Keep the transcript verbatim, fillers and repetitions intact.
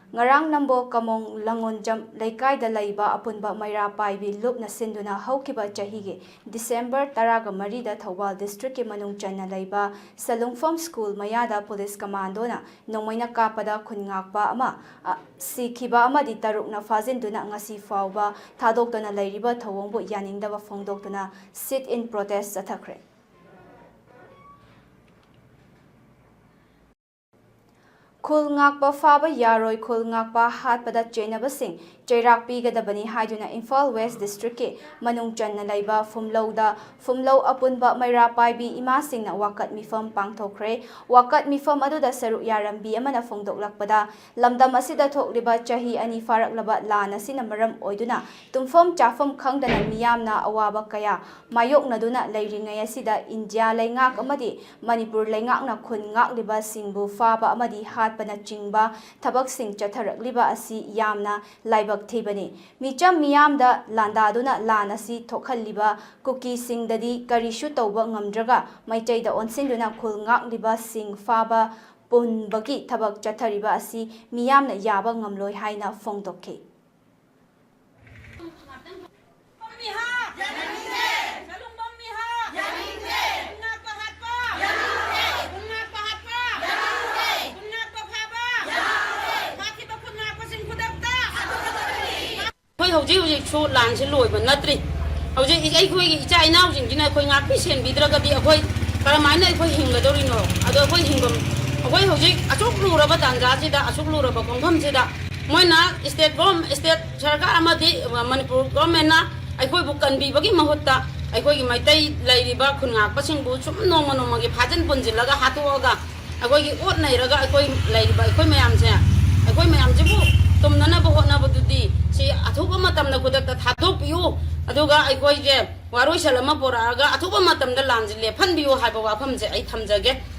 ꯉꯔꯥꯡ ꯅꯝꯕꯣꯜ ꯀꯃꯣꯡ ꯂꯪꯉꯣꯟꯖꯝ ꯂꯩꯀꯥꯏꯗ ꯂꯩꯕ ꯑꯄꯨꯟꯕ ꯃꯩꯔꯥ ꯄꯥꯏꯕꯤ ꯂꯨꯞꯅ ꯁꯤꯟꯗꯨꯅ ꯍꯧꯈꯤꯕ ꯆꯍꯤꯒꯤ ꯗꯤꯁꯦꯝꯕꯔ ꯇꯔꯥꯒ ꯃꯔꯤꯗ ꯊꯧꯕꯥꯜ ꯗꯤꯁꯇ꯭ꯔꯤꯛꯀꯤ ꯃꯅꯨꯡ ꯆꯟꯅ ꯂꯩꯕ ꯁꯂꯨꯡꯐꯝ ꯁ꯭ꯀꯨꯜ ꯃꯌꯥꯗ ꯄꯨꯂꯤꯁ ꯀꯃꯥꯟꯗꯣꯅ ꯅꯣꯡꯃꯩꯅ ꯀꯥꯞꯄꯗ ꯈꯨꯟ ꯉꯥꯛꯄ ꯑꯃ, ꯑ, ꯁꯤꯈꯤꯕ ꯑꯃꯗꯤ ꯇꯔꯨꯛꯅ ꯐꯥꯖꯤꯟꯗꯨꯅ ꯉꯁꯤ ꯐꯥꯎꯕ ꯊꯥꯗꯣꯛꯇꯅ ꯂꯩꯔꯤꯕ ꯊꯧꯑꯣꯡꯕꯨ ꯌꯥꯅꯤꯡꯗꯕ ꯐꯣꯡꯗꯣꯛꯇꯨꯅ sit in protest ꯆꯠꯊꯈ꯭ꯔꯦ꯫ ꯈꯨꯜ ꯉꯥꯛꯄ ꯐꯥꯕ ꯌꯥꯔꯣꯏ, ꯈꯨꯜ ꯉꯥꯛꯄ ꯍꯥꯠꯄꯗ ꯆꯦꯟꯅꯕꯁꯤꯡ ꯆꯩꯔꯥꯛ ꯄꯤꯒꯗꯕꯅꯤ ꯍꯥꯏꯗꯨꯅ ꯏꯝꯐꯥꯜ ꯋꯦꯁ ꯗꯤꯁꯇ꯭ꯔꯤꯛꯀꯤ ꯃꯅꯨꯡ ꯆꯟꯅ ꯂꯩꯕ ꯐꯨꯝꯂꯧꯗ ꯐꯨꯝꯂꯧ ꯑꯄꯨꯟꯕ ꯃꯩꯔꯥ ꯄꯥꯏꯕꯤ ꯏꯃꯥꯁꯤꯡꯅ ꯋꯥꯀꯠ ꯃꯤꯐꯝ ꯄꯥꯡꯊꯣꯛꯈ꯭ꯔꯦ꯫ ꯋꯥꯀꯠ ꯃꯤꯐꯝ ꯑꯗꯨꯗ ꯁꯔꯨꯛ ꯌꯥꯔꯝꯕꯤ ꯑꯃꯅ ꯐꯣꯡꯗꯣꯛꯂꯛꯄꯗ, ꯂꯝꯗꯝ ꯑꯁꯤꯗ ꯊꯣꯛꯂꯤꯕ ꯆꯍꯤ ꯑꯅꯤ ꯐꯥꯔꯛꯂꯕ ꯂꯥꯟ ꯑꯁꯤꯅ ꯃꯔꯝ ꯑꯣꯏꯗꯨꯅ ꯇꯨꯝꯐꯝ ꯆꯥꯐꯝ ꯈꯪꯗꯅ ꯃꯤꯌꯥꯝꯅ ꯑꯋꯥꯕ ꯀꯌꯥ ꯃꯥꯌꯣꯛꯅꯗꯨꯅ ꯂꯩꯔꯤꯉꯩ ꯑꯁꯤꯗ ꯏꯟꯗꯤꯌꯥ ꯂꯩꯉꯥꯛ ꯑꯃꯗꯤ ꯃꯅꯤꯄꯨꯔ ꯂꯩꯉꯥꯛꯅ ꯈꯨꯟ ꯉꯥꯛꯂꯤꯕꯁꯤꯡꯕꯨ ꯐꯥꯕ ꯑꯃꯗꯤ ꯍꯥꯠꯄꯅꯆꯤꯡꯕ ꯊꯕꯛꯁꯤꯡ ꯆꯠꯊꯔꯛꯂꯤꯕ ꯑꯁꯤ ꯌꯥꯝꯅ ꯂꯥꯏꯕꯛ ꯊꯤꯕꯅꯤ꯫ ꯃꯤꯆꯝ ꯃꯤꯌꯥꯝꯗ ꯂꯥꯟꯗꯥꯗꯨꯅ ꯂꯥꯟ ꯑꯁꯤ ꯊꯣꯛꯍꯜꯂꯤꯕ ꯀꯨꯀꯤꯁꯤꯡꯗꯗꯤ ꯀꯔꯤꯁꯨ ꯇꯧꯕ ꯉꯝꯗ꯭ꯔꯒ ꯃꯩꯇꯩꯗ ꯑꯣꯟꯁꯤꯟꯗꯨꯅ ꯈꯨꯜ ꯉꯥꯛꯂꯤꯕꯁꯤꯡ ꯐꯥꯕ ꯄꯨꯟꯕꯒꯤ ꯊꯕꯛ ꯆꯠꯊꯔꯤꯕ ꯑꯁꯤ ꯃꯤꯌꯥꯝꯅ ꯌꯥꯕ ꯉꯝꯂꯣꯏ ꯍꯥꯏꯅ ꯐꯣꯡꯗꯣꯛꯈꯤ꯫ ꯑꯩꯈꯣꯏ ꯍꯧꯖꯤꯛ ꯍꯧꯖꯤꯛꯁꯨ ꯂꯥꯟꯁꯤ ꯂꯣꯏꯕ ꯅꯠꯇ꯭ꯔꯤ꯫ ꯍꯧꯖꯤꯛ ꯑꯩꯈꯣꯏꯒꯤ ꯏꯆꯥ ꯏꯅꯥꯎꯁꯤꯡꯁꯤꯅ ꯑꯩꯈꯣꯏ ꯉꯥꯛꯄꯤ ꯁꯦꯟꯕꯤꯗ꯭ꯔꯒꯗꯤ ꯑꯩꯈꯣꯏ ꯀꯔꯝꯍꯥꯏꯅ ꯑꯩꯈꯣꯏ ꯍꯤꯡꯒꯗꯧꯔꯤꯅꯣ? ꯑꯗꯣ ꯑꯩꯈꯣꯏ ꯍꯤꯡꯐꯝ, ꯑꯩꯈꯣꯏ ꯍꯧꯖꯤꯛ ꯑꯁꯨꯛ ꯂꯨꯔꯕ ꯇꯥꯟꯖꯥꯁꯤꯗ, ꯑꯁꯨꯛ ꯂꯨꯔꯕ ꯈꯣꯡꯐꯝꯁꯤꯗ ꯃꯣꯏꯅ state government, state ꯁꯔꯀꯥꯔ ꯑꯃꯗꯤ ꯃꯅꯤꯄꯨꯔ governmentꯅ ꯑꯩꯈꯣꯏꯕꯨ ꯀꯟꯕꯤꯕꯒꯤ ꯃꯍꯨꯠꯇ ꯑꯩꯈꯣꯏꯒꯤ ꯃꯩꯇꯩ ꯂꯩꯔꯤꯕ ꯈꯨꯟ ꯉꯥꯛꯄꯁꯤꯡꯕꯨ ꯁꯨꯝ ꯅꯣꯡꯃ ꯅꯣꯡꯃꯒꯤ ꯐꯥꯖꯤꯟ ꯄꯨꯟꯁꯤꯜꯂꯒ ꯍꯥꯠꯇꯣꯛꯑꯒ ꯑꯩꯈꯣꯏꯒꯤ ꯑꯣꯠ ꯅꯩꯔꯒ ꯑꯩꯈꯣꯏ ꯂꯩꯔꯤꯕ ꯑꯩꯈꯣꯏ ꯃꯌꯥꯝꯁꯦ, ꯑꯩꯈꯣꯏ ꯃꯌꯥꯝꯁꯤꯕꯨ ꯇꯨꯝꯅꯅꯕ ꯍꯣꯠꯅꯕꯗꯨꯗꯤ ꯁꯤ ꯑꯊꯨꯕ ꯃꯇꯝꯗ ꯈꯨꯗꯛꯇ ꯊꯥꯗꯣꯛꯄꯤꯌꯨ, ꯑꯗꯨꯒ ꯑꯩꯈꯣꯏꯁꯦ ꯋꯥꯔꯣꯏꯁꯤꯟ ꯑꯃ ꯄꯨꯔꯛꯑꯒ ꯑꯊꯨꯕ ꯃꯇꯝꯗ ꯂꯥꯟꯁꯦ ꯂꯦꯞꯍꯟꯕꯤꯌꯨ ꯍꯥꯏꯕ ꯋꯥꯐꯝꯁꯦ ꯑꯩ ꯊꯝꯖꯒꯦ꯫